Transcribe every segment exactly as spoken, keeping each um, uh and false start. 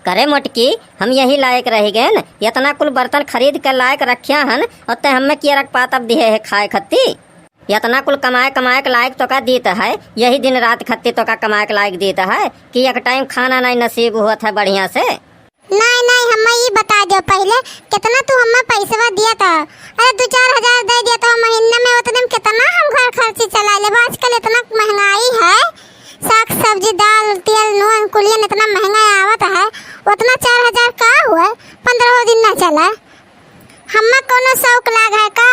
करे मोटकी, हम यही लायक रहि गएन, यतना कुल बर्तन खरीद के लायक रख्या हन, अउर तैं हम्मे कियरक पातब दिहे है खाए खत्ती? यतना कुल कमाए कमाए के लायक तोका दीत है, यही दिन रात खत्ती तोका कमाए के लायक दीत है कि एक टाइम खाना नाहीं नसीब होत है बढ़िया से। नाहीं, नाहीं, हम्मे ई बता द्यो पहिले, केतना तू हम्मे पैसवा दियत ह? अरे, दू चार हजार दे दियत ह महीना में, ओतने में केतना हम घर खर्ची चलाइ लेब? आजकल एतना महँगाई है, साग सब्जी, दाल, तेल, नून, कुलियन एतना महँगा आवत है, ओतना चार हजार का हुए, पन्द्रहो दिन ना चले। हम्मे कउनो सौक लाग है का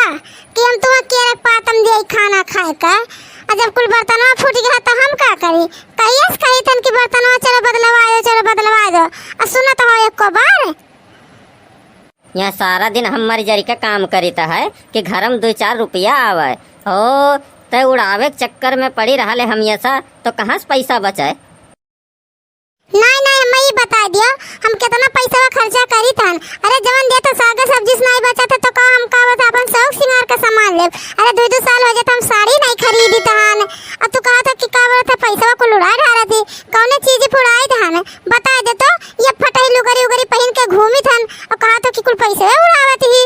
कि हम तुहँका केरे पातम दियाई खाना खाए का? आ जब कुल बर्तनवा फूट गया तो हम का करी? कहिए से कही थन कि बर्तनवा चलो बदलवाए दो, चलो बदलवाए दो। आ सुनत हो एको बार? यहाँ सारा दिन हम मर जर के काम करित है कि घर में दो चार रुपया आवे। ओ, तै उड़ावे के चक्कर में पड़ी रहले हम ऐसा, तो कहाँ से पैसा बचे? नाहीं, नाहीं, हम्मे ई बता दियो, हम केतना पैसवा खर्चा करित हन। अरे, जवन देत ह साग सब्जी से नाहीं बचत है, तो का हम का बस आपन सौक सिंगार के सामान लेब? अरे, दुइ दुइ साल होइ जात हम साड़ी नाहीं खरीदित हन, अउर तू कहत ह कि का बोलत ह, पैसवा कुल उड़ाए डारत ही, कउने चीज पे उड़ाइत हन? बताइ दे तो, ये फटही लुगरी उगरी पहिन के घूमित हन, अउर कहत ह कि कुल पैसवे उड़ावत ही।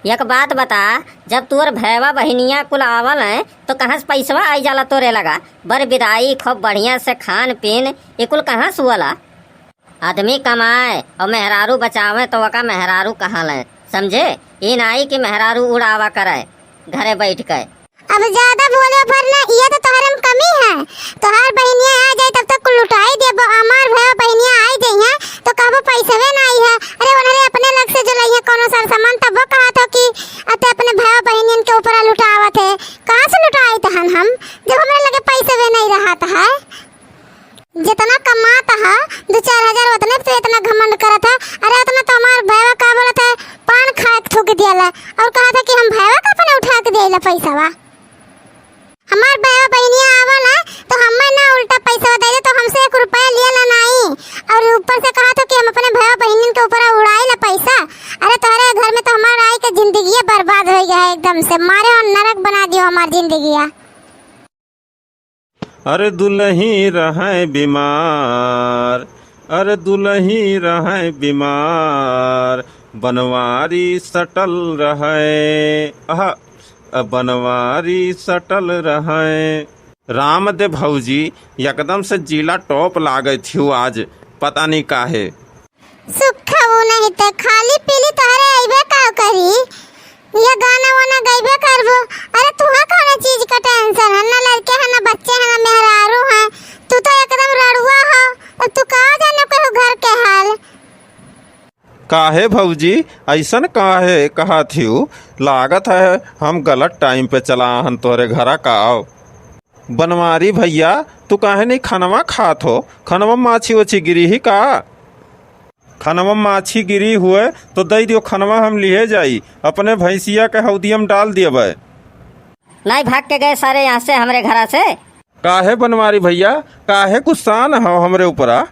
एक बात बता, जब तोर भैवा बहिनिया कुल आवल हैं, तो कहाँ से पैसवा आई जाला तोरे लगा? बर बिदाई, खूब बढ़िया से खान पीन, ये कुल कहाँ से होला? आदमी कमाए अउर मेहरारू बचावे, तो ओका मेहरारू कहल है, समझे? ई नाहीं कि मेहरारू उड़ावा करे घरे बैठ के। अब ज्यादा बोले भर ना, ये तो तोहरे में कमी है। तोहार बहिनिया आ जाई तब तक कुल लुटाई देबो। हमार भैया बहिनिया आई जइहें तो कहबो पैसवे ना आई है। अरे उन्हरे अपने लग से जो लइहें कउनो सरसामान, तब वो कहत हो कि अते अपने भैया बहिनियन के ऊपर लुटावत है। कहाँ से लुटाइत हन हम जब हमरे लगे पैसवे नहीं रहत है? जितना कमात ह, दू चार हजार, उतने पे तू इतना घमंड करत ह। अरे, उतना तो हमार भैया का बोलत है, पान खाए के थूक दियाला, अउर कहत है कि हम भैया का अपने उठा के दियाला पैसावा। हमार भैया बहिनिया आवल है, तो हमें ना उल्टा पैसा दे दे, तो हमसे एक रुपया लियाला नाहीं, अउर ऊपर से कहत है कि हम अपने भैया बहिनिन के ऊपर उड़ाई ला पैसा। अरे, तोहरे घर में तो हमार आई के जिंदगिया बर्बाद होइ गया है एकदम से, मारे अउर नरक बना दियो हमार जिंदगिया। अरे दुलही रहै बीमार, अरे दुलही रहै बीमार, बनवारी सटल रहै, आहा, बनवारी सटल रहै। राम दे भौजी, एकदम से जिला top लागत हिउ आज, पता नहीं काहे। सुखा वो नहीं ते खाली पीली तोहरे अइबे का करी, ये गाना वाना गइबे करबो। अरे तुहा कौनो चीज का tension है, ना लड़के हैं, ना बच्चे हैं, ना मेहरारू हैं, तू तो एकदम रड़ुआ हो। अब तू का जाने केहू घर के हाल। काहे भौजी, अइसन काहे कहत हिउ? लागत है हम गलत time पे चला हन तोहरे घरा का। बनवारी भैया, तू काहे नहीं खनवा खात हो? खनवा माछी ओछी गिरी ही का? खनवा माछी गिरी हुए तो दइ दियो, खनवा हम लिहे जाई, अपने भैंसिया के हौदिया में डाल दियबै। नहीं, भाग के गए सारे यहाँ से, हमरे घरा से। काहे बनवारी भैया, काहे गुस्सान हो हमरे ऊपरा?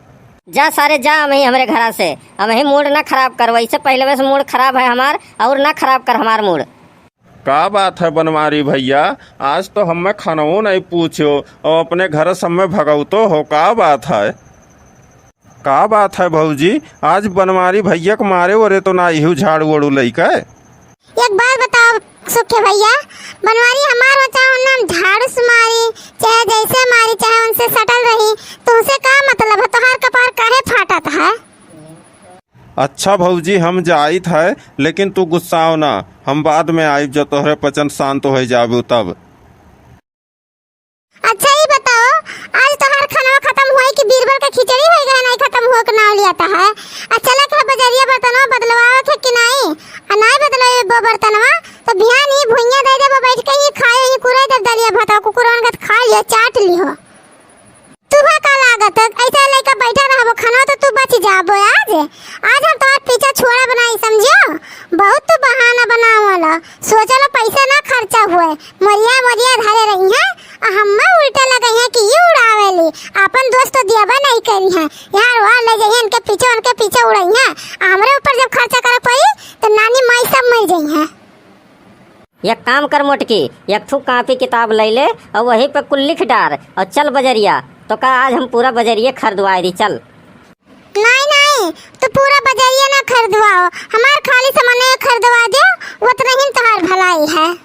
जा सारे जा, अमही हमरे घरा से, अमही mood ना खराब कर, वैसे पहले से mood खराब है हमार, अउर ना खराब कर हमार mood। का बात है बनवारी भैया, आज तो हमें खनवो नहीं पूछो अउर अपने घर से हमें भगवतो हो, का बात है? का बात है भौजी, आज बनवारी भैया के मारे ओरे तो ना इहू झाड़ू ओड़ू लइके? एक बात बताओ सुखे भैया, बनवारी हमार हो चाहे उन्हें हम झाड़ू से मारी, चाहे जैसे मारी, चाहे उनसे सटल रही, तुमसे का मतलब है? तोहार कपार काहे फाटत है? अच्छा भौजी, हम जाइत है, लेकिन तू गुस्साओ ना, हम बाद में आइब, जब तोहरे पचन शांत होइ जाबू तब। अच्छा, ई बताओ, आज तोहार खानवा खत्म होई कि बीरबल के खिचड़ी होई गए, नहीं खत्म हो के नाव लियाता है? आ चला के बजरिया बर्तनवा बदलवावे के कि नहीं? आ नहीं बदलवे वो बर्तनवा, तो बिहान ही भुइयां दे देबो, बैठ के ही खाए, ही कुरे देब दलिया भातवा, कुकुरवन के खा लियो, चाट लियो। तुहा का लागत है, ऐसा लइका बैठा रहबो, खाना तो तू बच जाबो आज। आज हम तोहार पीछा छोड़ा बनाई, समझियो? बहुत तू बहाना बनावला, सोचला पैसा ना खर्चा हुए, मोरिया मोरिया धरे रही है, आ हम्मा उल्टा लगई है कि ये उड़ावेली, आपन दोस्त तो दियाबा नहीं करी है, यार वहाँ ले जाइए इनके पीछे, उनके पीछे उड़ई है, आ हमरे ऊपर जब खर्चा करे पड़ी तो नानी माई सब मर जाई है। एक काम कर मोटकी, एक ठू कापी किताब लइ ले अउर वही पे कुल लिख डार अउर चल बजरिया। तो का आज हम पूरा बजरिया खरीदवाए दी, चल। नहीं, गई है।